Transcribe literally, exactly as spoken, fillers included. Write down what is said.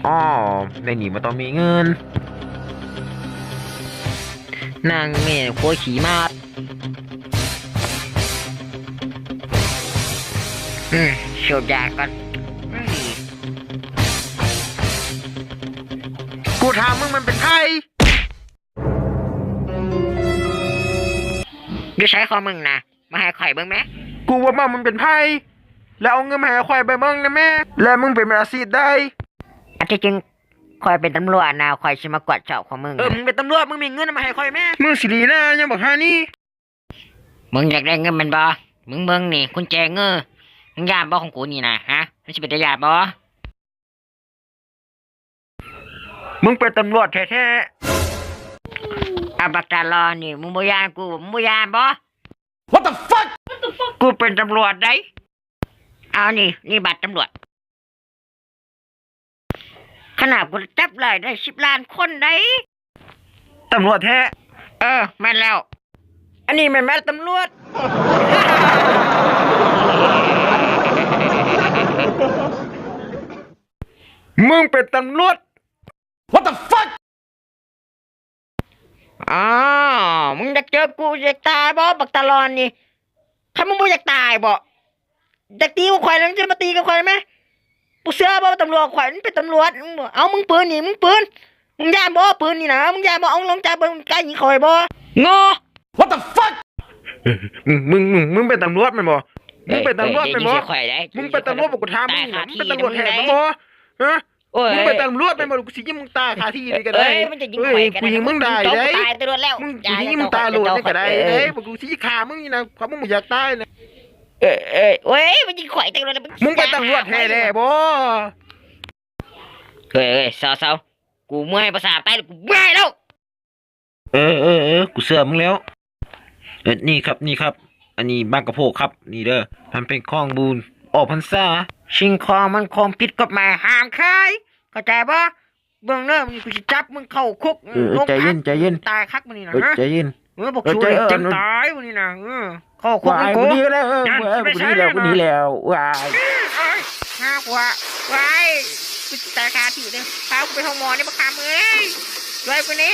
อ๋อ ในนี้มันต้องมีเงิน นางแม่ผัวขี้มาด อืม สูบยาก่อน อืม กูถามมึงมันเป็นไผ อยู่ไสของมึงนะ มาให้ข่อยเบิ่งแหม กูว่ามามึงเป็นไผ แล้วเอาเงินมาให้ข่อยไปเบิ่งนะแม่ และมึงเป็นอาชีพใด อันที่จริง ข่อยเป็นตำรวจนะ ข่อยสิมากวดสอบของมึง เออ มึงเป็นตำรวจ มึงมีเงินมาให้ข่อยแม่ มึงสิดีนะ ยังบักห่านี่ มึงอยากได้เงินแม่นบ่ มึงเบิ่งนี่ กุญแจเงิน มึงย้านบ่ของกูนี่นะ ฮะ มันสิเป็นตาย้านบ่ มึงเป็นตำรวจแท้ๆ อ่ะ บักตาลอนี่ มึงบ่ย้านกู มึงบ่ย้านบ่ What the fuck กูเป็นตำรวจได๋ เอานี่ นี่บัตรตำรวจ ขนาดกูจับได้ ได้สิบล้านคนได๋ ตำรวจแท้ เออ แม่นแล้ว อันนี้แม่นแม่นตำรวจ มึงเป็นตำรวจ What the fuck อ๋อ มึงอยากเจอกู อยากตายบ่ บักตาลอนนี่ คันมึงบ่อยากตายบ่ อยากตีกับข่อยแล้วมึงจะมาตีกับข่อยไหม กูเชื่อบ่ว่าตำรวจข่อยมันเป็นตำรวจ มึงบ่ เอามึงปืนนี่ มึงปืน มึงย้านบ่ปืนนี่นะ มึงย้านบ่ เอาลงจากเบิ่งใกล้ยิงข่อยบ่ งอ What the fuck มึง มึง มึง มึงเป็นตำรวจแม่นบ่ มึงเป็นตำรวจแม่นบ่ เอ้ย มึงเป็นตำรวจบ่ กูถามมึงนี่นะ มึงเป็นตำรวจแท้แม่นบ่ ฮะ โอ้ย มึงเป็นตำรวจแม่นบ่ กูสิยิงมึงตายคาที่เลยก็ได้ เอ้ย มันจะยิงข่อยกันนะ เอ้ย กูยิงมึงได้ มึงตก ได้ ตายตำรวจแล้ว เอ้ย กูยิงมึงตายโลดนี่ก็ได้ เอ้ย เอ้ย กูสิฆ่ามึงนี่นะ เพราะมึงบ่อยากตายนะ เอ้ย เอ้ย เอ้ย มันยิงข่อยตำรวจแล้ว มึงเป็นตำรวจแท้แท้บ่ เอ้ย เอ้ย เซาๆ กูเมื่อยประสาทตายแล้ว กูเมื่อยแล้ว เออ เออ เออ กูเชื่อมึงแล้ว เออ นี่ครับ นี่ครับ อันนี้บางกะโพกครับ นี่เด้อ มันเป็นของบูญออกพรรษา สิ่งของมันของผิดกฎหมายห้ามขาย เข้าใจบ่ เบิ่งเด้อ มึงกูสิจับมึงเข้าคุก เออ เออ ลง ใจเย็น พัก ใจเย็น ตายคักมื้อนี้นะ เออ ฮะ ใจเย็น เออ บอก เออ ชู ใจ เออ เต็ม เออ ตายมื้อนี้นะ เออ เข้าคุก ว้าย มึงกู กูหนีแล้ว เออ นั่น กู สิไป กูหนีแล้ว ใส่ กูหนีแล้ว ว้าย อ้าย น่ากลัว ว้าย กูสิตายคาที่เลย พากูไปห้องหมอนี่บักคำเอ้ย ช่วยกูแหน่